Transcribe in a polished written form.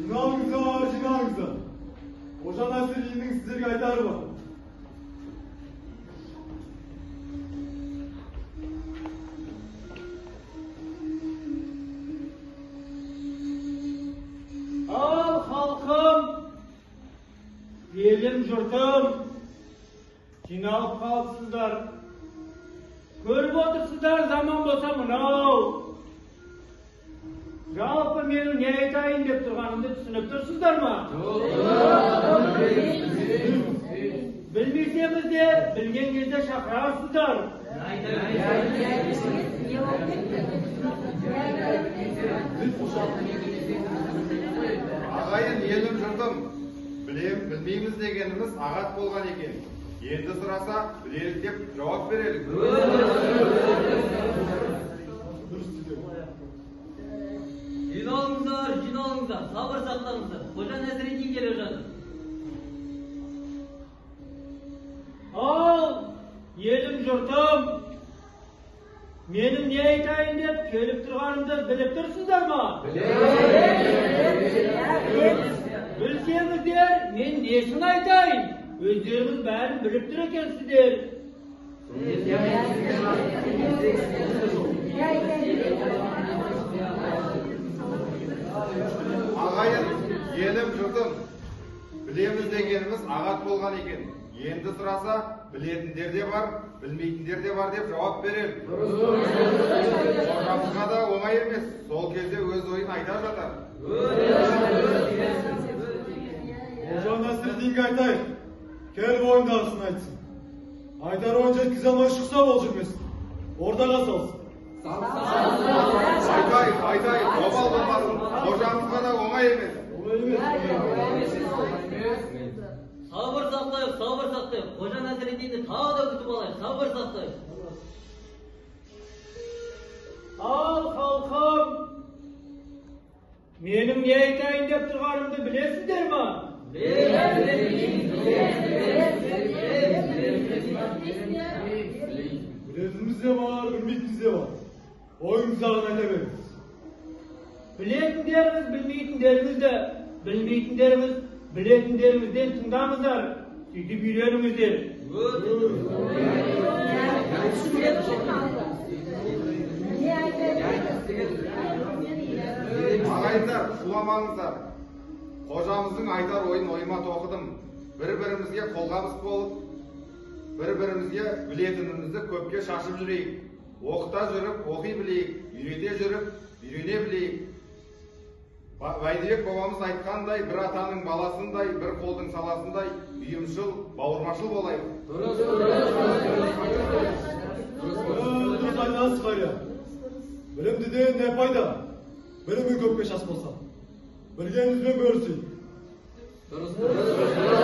Жиналыңыздар, жиналыңыздар. Қожа Насреддиннің сіздерге айтары бар. Ал халқым, елім, жұртым, жиналып қалыпсыздар. Көріп отырсыздар, заман болса мынау. Жалпы менің не айтайын деп тұрғанымды түсініп тұрсыздар ма? Білмесеңіз де, білген кезде шақырасыздар. Ағайын, елім, жұртым, білем, білмейміз дегеніміз ағат болған екен. Енді сұраса, білелік деп жауап берелік. Жиналыңыздар, жиналыңыздар, сабыр сақтаңыздар. Қожа Насреддин келе жатыр. Ал, елім, жұртым, менің не айтайын деп келіп тұрғанымды біліп тұрсыздар ма? Білсеңіздер, мен несін айтайын? Өздеріңіз бәрін біліп тұр екенсіздер. Ағайын, елім, жұртым, білеміз дегеніміз ағат болған екен. Енді сұраса, білетіндер де бар, білмейтіндер де бар деп жауап берер. Қожамызға да оңай емес, сол кезде өз ойын айта жатар. Қожа Насреддинге айтайық, келіп ойындағысын айтсын. Айтар ойын жеткізе алмай шықса ол жүрмесін, ортаға салсын. Айтайық, айтайық, обал болмасын, қожамызға да оңай емес. Оңай емес. Сабыр сақтайық, сабыр сақтайық. Қожа Насреддинді тағы да күтіп алайық, сабыр сақтайық. Ал халқым, менің не айтайын деп тұрғанымды білесіздер ма? Білетініміз де бар, білмейтініміз де бар. Ойыңыздағыны айта беріңіз. Білетіндеріңіз, білмейтіндеріңізді, білмейтіндеріңіз, білетіндеріңізден тыңдаңыздар, сөйтіп үйреніңіздер. Ағайындар, шуламаңыздар. Қожамыздың айтар ойын ойыма тоқыдым. Бір-бірімізге қолғабыс болып, бір-бірімізге білетінімізді көпке шашып жүрейік. Оқыта жүріп, оқи білейік, үйрете жүріп, үйрене білейік. Бәйдібек бабамыз айтқандай, бір атаның баласындай, бір қолдың саласындай ұйымшыл, бауырмашыл болайық. Дұрыс айтасыз, қария. Білімдіден не пайда? Білімі көпке шашпаса. Білгенімізбен бөлісейік. Дұрыс, дұрыс.